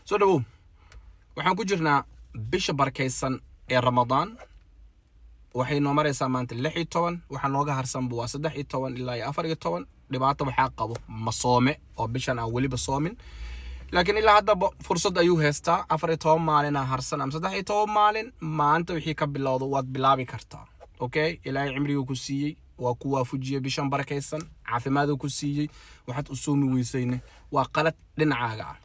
Soo dhawow. Waxaan ku jirnaa bisha barakaysan ee Ramadaan. Waxay noo maraysaa maanta 16. Waxaa nooga harsanba waa 13 ilaa iyo 14. Dhibaato waxaa qabo masoome oo bishan aan weliba soomin, laakiin ilaa haddaba fursad ayuu haystaa. 14 maalina harsan ama 13 maalin. Maanta wixii ka bilowdo waad bilaabi kartaa. Okay, Ilaahay cimriguu ku siiyey, waa ku waafujiyey bishan barakaysan, caafimaaduu ku siiyey. Waxaad u soomi weysayne waa qalad dhinacaaga ah.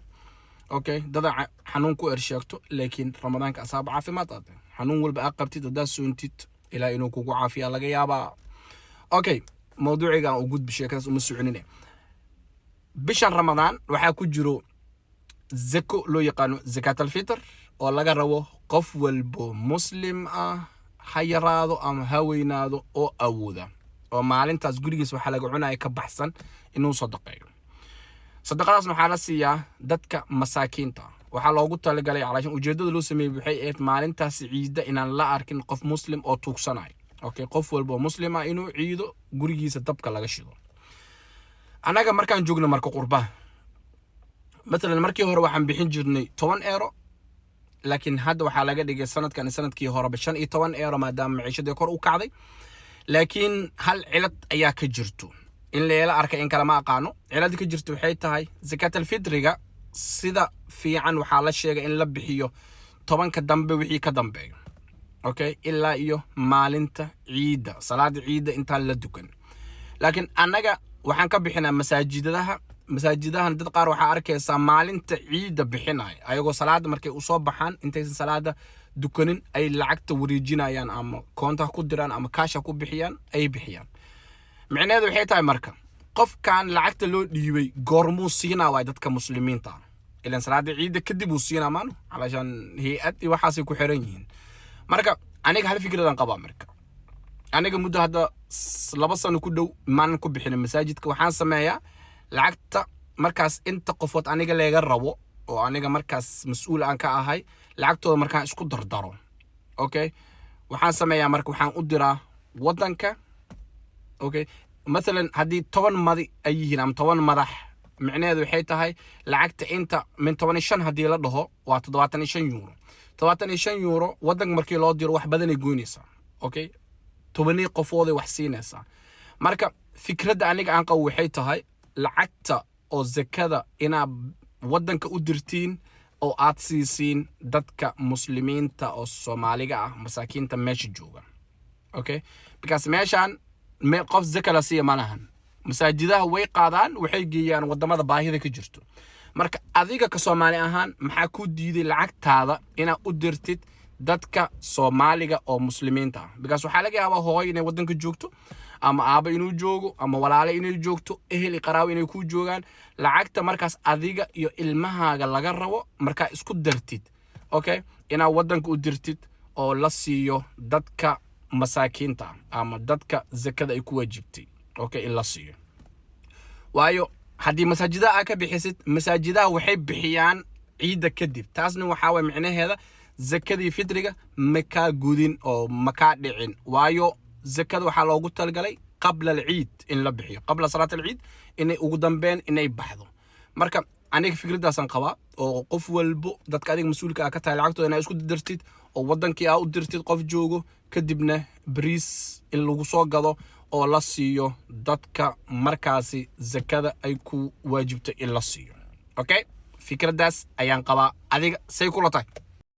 Okay, dada xanuun ku ersheegto, laakiin Ramadaanka asaaba caafimaad aad xanuun walba aad qabtid haddaad soontid, ilaa inuu kugu caafiya laga yaabaa. Okay, mawduuciga aan u gudbi, sheekadaas uma soconine. Bishan Ramadaan waxaa ku jiro zako loo yaqaano zakaat alfitr, oo laga rabo qof walbo Muslim ah, ha yaraado ama ha weynaado, oo awooda oo maalintaas gurigiis waxaa laga cunaya ka baxsan inuu sadaqeeyo. Sadaqadaasna waxaa la siiyaa dadka masaakiinta. Waxaa loogu talagalay, calaashan ujeedada loo sameeyey waxay ahayd maalintaas ciidda inaan la arkin qof Muslim oo tuugsanayo. Okay, qof walbo Muslim ah inuu ciido, gurigiisa dabka laga shido. Annaga markaan joogno marka qurbaha, matalan, markii hore waxaan bixin jirnay 10 euro, laakiin hadda waxaa laga dhigay sanadkan, sanadkii horeba, 15 euro, maadaama maciishadii kor u kacday. Laakiin hal cilad ayaa ka jirto, in leela arka in kale ma aqaano. Cilada ka jirto waxay tahay, zakaat alfitriga sida fiican waxaa la sheegay in la bixiyo 10-ka dambe wixii ka dambeeyo, okay, ilaa iyo maalinta ciidda, salaada ciidda intaan la dukan. Laakiin annaga waxaan ka bixinaa masaajidadaha. Masaajidahan dad qaar waxaa arkaysaa maalinta ciidda bixinaya, ayagoo salaada markay usoo baxaan, intaysan salaada dukanin ay lacagta wareejinayaan, ama koonta ku diraan ama kaasha ku bixiyaan, ay bixiyaan. Micnaheedu waxay tahay marka, qofkan lacagta loo dhiibay goormuu siinaa waay dadka Muslimiinta ah? Ilan salaada ciidda kadib uu siinaa maano, calashaan hay-ad iyo waxaasay ku xiran yihiin. Marka aniga hal fikradan qabaa. Marka aniga muddo hadda 2 sano ku dhow maanan ku bixinin masaajidka. Waxaan sameeyaa, lacagta markaas inta qofood aniga leega rabo oo aniga markaas mas-uul aan ka ahay, lacagtooda markaan isku dardaro, okay, waxaan sameeyaa marka waxaan u diraa waddanka. Okay, mathalan haddii 10 madi ay yihiin ama 10 madax, micnaheedu waxay tahay lacagta inta min 15 haddii la dhaho waa 75 euro. 75 euro waddanka markii loo diro wax badanay goynaysaa. Okay, tobanii qofooday wax siinaysaa. Marka fikradda aniga aan qabo waxay tahay lacagta oo zakada inaad waddanka u dirtiin oo aad siisiin dadka Muslimiinta oo Soomaaliga ah, masaakiinta meesha jooga. Okay, because meeshaan qof zaka la siiya ma lahan. Masaajidaha way qaadaan, waxay geeyaan wadamada baahida ka jirto. Marka adiga ka Soomaali ahaan, maxaa ku diiday lacagtaada inaad u dirtid dadka Soomaaliga oo Muslimiinta ah? Because waxaa laga yaabaa hooyo inay waddanka joogto, ama aaba inuu joogo, ama walaale inay joogto, ehel iyo qaraabo inay ku joogaan. Lacagta markaas adiga iyo ilmahaaga laga rabo markaa isku dartid, okay, inaad waddanka u dirtid oo la siiyo dadka masaakiinta ah ama dadka zakada ay ku waajibtay, okay, in la siiyo. Waayo haddii masaajidaha aa ka bixisid, masaajidaha waxay bixiyaan ciidda kadib. Taasna waxaa waye micnaheeda zakadii fitriga ma kaa gudin oo ma kaa dhicin. Waayo zakada waxaa loogu talagalay qabla alciid in la bixiyo, qabla salaat alciid inay ugu dambeyn inay baxdo. Marka aniga fikraddaasaan qabaa, oo qof walbo dadka adiga mas-uulka aa ka tahay lacagtooda inaa isku dirtid oo waddankii aa u dirtid qof joogo, kadibna bariis in lagu soo gado oo la siiyo dadka markaasi zakada ay ku waajibto in la siiyo. Okay, fikraddaas ayaan qabaa. Adiga say kula tahay?